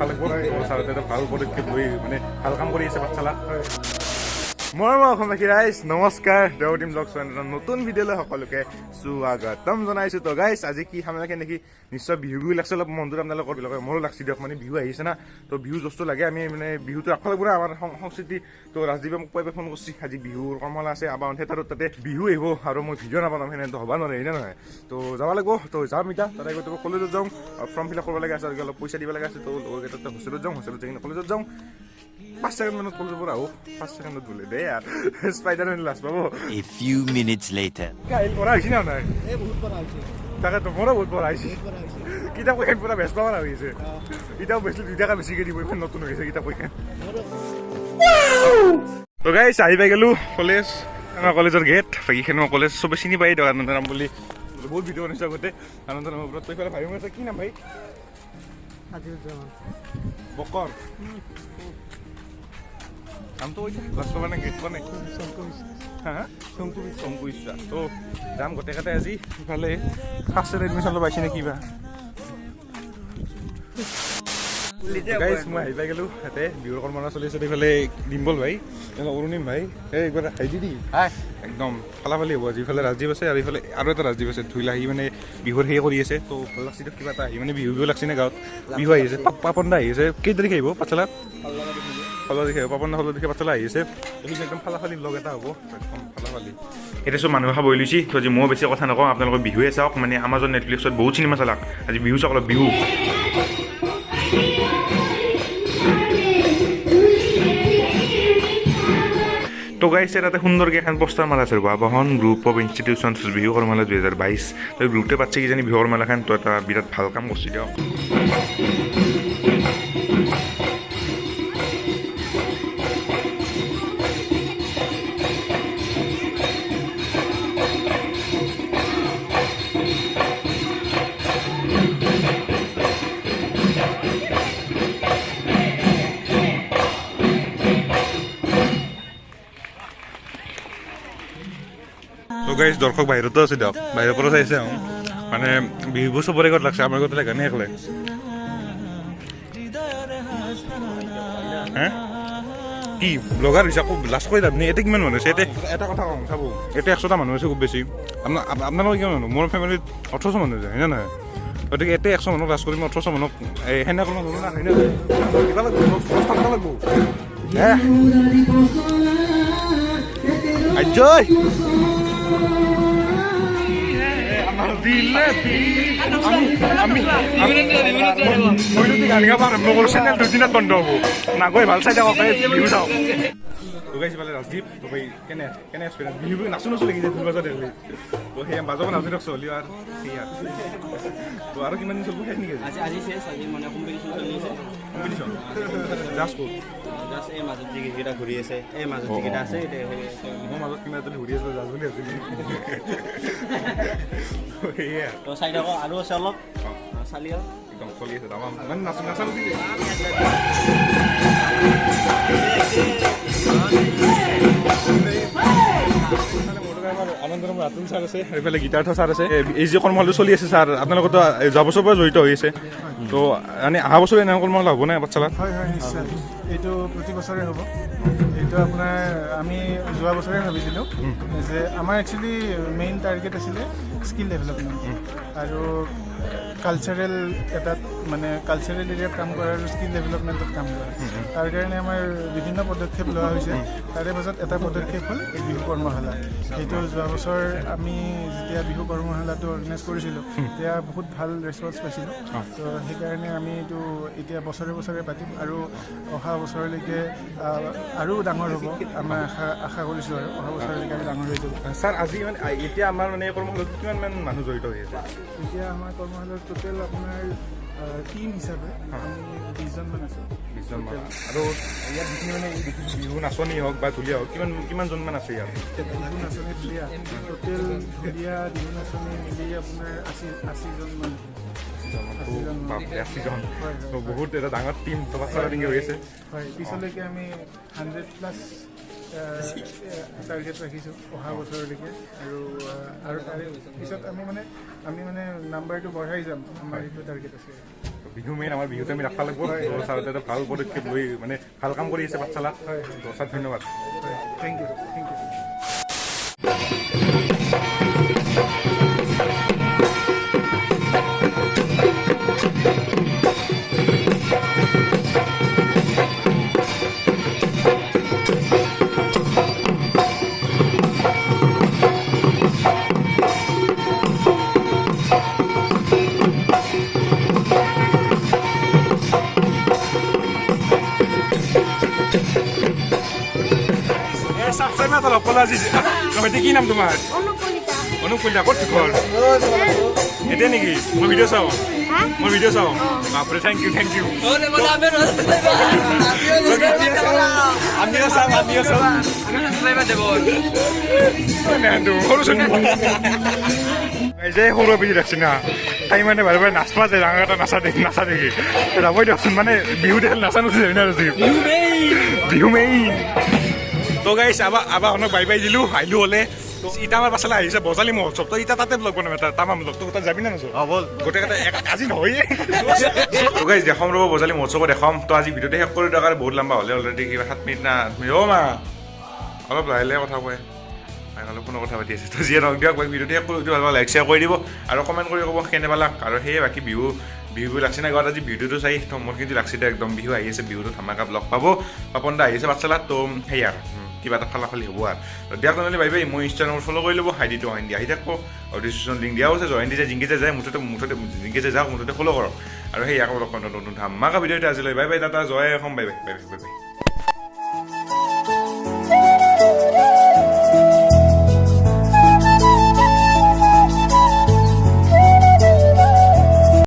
ৰাখা লাগিব। ছাৰহঁতে এটা ভাল পদক্ষেপ লৈ মানে ভাল কাম কৰি আছে পাঠশালাত। মই মই অসমবাসী ৰাইজ, নমস্কাৰ। দেৱটিম ব্লগ চেনেলৰ নতুন ভিডিঅ'লৈ সকলোকে স্বাগতম জনাইছোঁ। তো গাইজ, আজি কি খামে নেকি, নিশ্চয় বিহু বিহু লাগছে অলপ মনটোত আপোনালোকৰ বিলাকে, মোৰো লাগছে দিয়ক। মানে বিহু আহিছে না, তো বিহু জচটো লাগে, আমি মানে বিহুটো ৰাখিব লাগিব না, আমাৰ সংস্কৃতি। তো ৰাজদীপে মোক পুৱাই ফোন কৰিছে, আজি বিহুৰ কৰ্মশালা আছে আবাহন থিয়েটাৰত, তাতে বিহু আহিব আৰু মই ভিডিঅ' নাবনাম সেনেতো হ'ব নোৱাৰে, হয়নে নহয়? তো যাব লাগিব, তো যাম এতিয়া। তাতে গৈ কলেজত যাওঁ, ফৰ্ম ফিল আপ কৰিব লাগে আছে, অলপ পইচা দিব লগা আছে। তো লগৰকেইটা হোষ্টেলত যাওঁ, হোষ্টেলত যাই কিনে কলেজত যাওঁ। 5 ছেকেণ্ড মানত কলেজৰ পৰা আহোঁ, 5 ছেকেণ্ডত বোলে দেই আৰু স্পাইডাৰমেন লাজ পাব। A few minutes later. আহিল পঢ়া হৈছে না নাই? এই বহুত পঢ়া হৈছে। তাকেতো মোৰো বহুত পঢ়া হৈছে। কিতাপ কেইখন পুৰা বেচবা পৰা হৈছে। কিতাপ বেচিলে 2 টকা বেছিকৈ দিব, ইমান নতুন হৈছে কিতাপ কেইখন। তো গাইছ, আহি পাই গ'লো কলেজ, আমাৰ কলেজৰ গেট। বাকীখন কলেজ চবে চিনি পাই দিয়ক, আনন্দৰাম বুলি বহুত ভিডিঅ' বনাইছোঁ আগতে আনন্দৰামৰ ওপৰত। তো ইফালে ভাই আছে, কি নাম ভাই? বকৰ নামটো কৈছে, লাজ পাবা নে গেট পোৱা নাই? শংকু বিশ্বাস। তো যাম গোটেইকেইটাই আজি। ইফালে ফাৰ্ষ্ট ইয়াৰ এডমিশ্যন ল'ব আহিছে নে কিবা। গাইজ, মই আহি পাই গ'লো, ইয়াতে বিহুৰ কৰ্মশালা চলি আছে। এইফালে ডিম্বল ভাই, অৰুণিম ভাই, এই একবাৰ হাই দি দি একদম ফালাফালি হ'ব আজি। ইফালে ৰাজদীপ আছে আৰু ইফালে আৰু এটা ৰাজদীপ আছে, ধুইলা আহি মানে বিহুৰ সেই কৰি আছে। তো ভাল লাগছে কিবা এটা আহি, মানে বিহু বিহু লাগছে নে গাঁৱত বিহু আহি আছে। পাপন দা আহি আছে, কেই তাৰিখে আহিব পাঠশালাত? 16 তাৰিখে আহিব পাপন দা, 16 তাৰিখে পাঠশালা আহি আছে। এইখিনি একদম ফালাফালি লগ এটা হ'ব, একদম ফালাফালি। এতিয়া চব মানুহে খাব লৈছে। তো আজি ময়ো বেছি কথা নকওঁ, আপোনালোকৰ বিহুৱে চাওক। মানে আমাজন নেটফ্লিক্সত বহুত চিনেমা চালাক, আজি বিহু চাওক অলপ বিহু। তো গাইছে, তাতে সুন্দৰকৈ এখন পোষ্টাৰ মাৰা আছে, আবাহন গ্ৰুপ অফ ইনষ্টিটিউশ্যনছ বিহু কৰ্মশালা 2022। তো গ্ৰুপটোৱে পাতছে কিজানি বিহু কৰ্মশালাখন। তো এটা বিৰাট ভাল কাম কৰিছে দিয়ক। তো গাইজ, দৰ্শক বাহিৰতো আছে দিয়ক, বাহিৰৰ পৰা চাইছে। মানে বিহুবোৰ চবৰে ঘৰত লাগছে, আমাৰ ঘৰত লাগা নাই একলে। হে কি ব্লগাৰ হৈছে আকৌ লাজ কৰি লাভ নাই। ইয়াতে কিমান মানুহ আছে? ইয়াতে এটা কথা কওঁ চাব, ইয়াতে 100টা মানুহ আছে খুব বেছি। আপোনালোকৰ কিমান মানুহ? মোৰ ফেমিলিত 1800 মানুহ আছে, হয়নে নহয়? গতিকে ইয়াতে 100 মানুহক লাজ কৰিম, 1800 মানুহক সেনে কৰিব নোৱাৰো না, হয়নে? কিবা লাগিব, থাকিব লাগিব। হে আজয় মই যদি গান গাব আৰম্ভ কৰোঁ চেনেল দুদিনত বন্ধ হ'ব। নাগৈ ভাল চাই থাকক, বিহু চাওক। তো গাইছে ৰাজদীপ, তো ভাই কেনে কেনে এক্সপিৰিয়েঞ্চ? বিহু নাচো নাচো লাগি যায় ঢোল বজা দেখলি। তো সেই বাজাব নাচি থাকছো হ'লেও আৰু সেয়া। তো আৰু কিমান দিন চলিব শেষ নেকি আজি? আজি শেষ, আজি মানে কম্পিটিশ্যন চলি আছে। কম্পিটিশ্যন জাষ্ট ক'ত? জাষ্ট এই মাজত যিকেইটা ঘূৰি আছে, এই মাজত যিকেইটা আছে, মোৰ মাজত কিমান এটা ঘূৰি আছে জাষ্ট বুলি ভাবিছিলোঁ। সেয়া তো চাই থাকক, আৰু আছে অলপ চালি একদম চলি আছে তামাম, মানে নাচো নাচা আনন্দৰাম ৰাতুল ছাৰ আছে, এইফালে গীতাৰ্থ ছাৰ আছে। এই যে কৰ্মশালাটো চলি আছে ছাৰ, আপোনালোকতো যোৱা বছৰৰ পৰা জড়িত হৈ আছে, তো মানে অহা বছৰ এনে কৰ্মশালা হ'ব নাই পাঠশালাত? হয় হয়, নিশ্চয়, এইটো প্ৰতি বছৰে হ'ব। এইটো আপোনাৰ আমি যোৱা বছৰে ভাবিছিলোঁ যে আমাৰ একচুৱেলি মেইন টাৰ্গেট আছিলে স্কিল ডেভেলপমেণ্ট আৰু কালচাৰেল এটাত, মানে কালচাৰেল এৰিয়াত কাম কৰা আৰু স্কিল ডেভেলপমেণ্টত কাম কৰা। তাৰ কাৰণে আমাৰ বিভিন্ন পদক্ষেপ লোৱা হৈছে। তাৰে মাজত এটা পদক্ষেপ হ'ল এই বিহু কৰ্মশালা। সেইটো যোৱা বছৰ আমি যেতিয়া বিহু কৰ্মশালাটো অৰ্গেনাইজ কৰিছিলোঁ তেতিয়া বহুত ভাল ৰেচপন্স পাইছিলোঁ। তো সেইকাৰণে আমি এইটো এতিয়া বছৰে বছৰে পাতিম আৰু অহা বছৰলৈকে আৰু ডাঙৰ হ'ব আমাৰ আশা কৰিছোঁ, আৰু অহা বছৰলৈকে আৰু ডাঙৰ হৈ যাব। ছাৰ, আজি মানে এতিয়া আমাৰ মানে কৰ্মশালাত কিমানমান মানুহ জড়িত হৈ আছে? এতিয়া আমাৰ কৰ্মশালাত টোটেল আপোনাৰ টিম হিচাপে আমি 20জনমান আছোঁ। 20জনমান। আৰু ইয়াত যিখিনি মানে বিহু নাচনী হওক বা ঢুলীয়া হওক, কিমান কিমানজনমান আছে ইয়াত? বিহু নাচনী ঢুলীয়া টোটেল ঢুলীয়া বিহু নাচনী মিলি আপোনাৰ 80জনমান। 80জন, বহুত এটা ডাঙৰ টিম হৈ আছে। হয়, পিছলৈকে আমি 100+ টাৰ্গেট ৰাখিছোঁ অহা বছৰলৈকে, আৰু আৰু তাৰে পিছত আমি মানে নাম্বাৰটো বঢ়াই যাম, আমাৰ এইটো টাৰ্গেট আছে। বিহু মেইন, আমাৰ বিহুটো আমি ৰাখিব লাগিব। তো ছাৰহঁতে এটা ভাল পদক্ষেপ লৈ মানে ভাল কাম কৰি আছে পাঠশালাত। তো ছাৰ, ধন্যবাদ। হয়, thank U, thank U. Subscribe এটা লগ পালো আজি। লগতে কি নাম তোমাৰ? অনুপ কলিতা। অনুপ কলিতা, ক'ত ঘৰ? এতিয়া নেকি মই ভিডিঅ' চাওঁ। হা? মই ভিডিঅ' চাওঁ। বাপৰে, thank U, thank U. আমিও চাম, আমিও চাম। সৰু এই যে সৰু বেছি দেখছি না, তাই মানে বাৰে বাৰে নাচবা যায়, ডাঙৰ এটা নাচা দেখি, নাচা দেখি যাবই দিয়কচোন। মানে বিহু দেখিলে নাচা নুচি যায় না, বিহু মেইন। তো গাইছ, আবা শুনক, বাই বাই দিলোঁ, আহিলোঁ হ'লে। ইটা আমাৰ পাছলৈ আহিছে বজালি মহোৎসৱ। তো ইটা তাতে ব্লগ বনাম এটা তামাম ব্লগ। তো তাত যাবি না নাযাওঁ? ব'ল। গোটেইকেইটা আজি নহয়ে। তো গাইছ, দেখাম ৰ'ব, বজালি মহোৎসৱত দেখাম। তো আজি ভিডিঅ'টো শেষ কৰি দিয়ক আৰু, বহুত লম্বা হ'লে অলৰেডি কিবা 7 মিনিট না 8 মিনিট। অ' মা, অলপ লাহে লাহে কথা কয়, অলপ ফোনত কথা পাতি আছে। তো যিয়ে নহওক দিয়ক, বাকী ভিডিঅ'টো শেষ কৰি ভাল পালে লাইক শ্বেয়াৰ কৰি দিব আৰু কমেণ্ট কৰি ক'ব কেনে পালাক। আৰু সেয়ে বাকী বিহু বিহু লাগছে না গাঁৱত আজি ভিডিঅ'টো চাই? তো মোৰ কিন্তু লাগছে দে একদম। বিহু আহি আছে, বিহুটো ধামাকা লগ পাব। পাপন দা আহিছে পাঠশালাত, তো সেয়া আৰু কিবা এটা ফালাফালি হ'ব আৰু। তো দিয়ক তেনেহ'লে, বাই বাই। মই ইনষ্টাগ্ৰামত ফ'ল' কৰি ল'ব, আইডিটো অইন দিয়া আহি থাকিব আৰু ডিছক্ৰিপশ্যন লিংক দিয়াও আছে। জইন দি যায়, জিংকি যায়, মুঠতে মুঠতে জিংকি যায় যাওক, মুঠতে ফ'ল' কৰক। আৰু সেই আকৌ লগ পাম নতুন ধামাকা ভিডিঅ'টো। আজিলৈ বাই বাই, টাটা, জয় Assam, bye bye, bye bye, bye bye.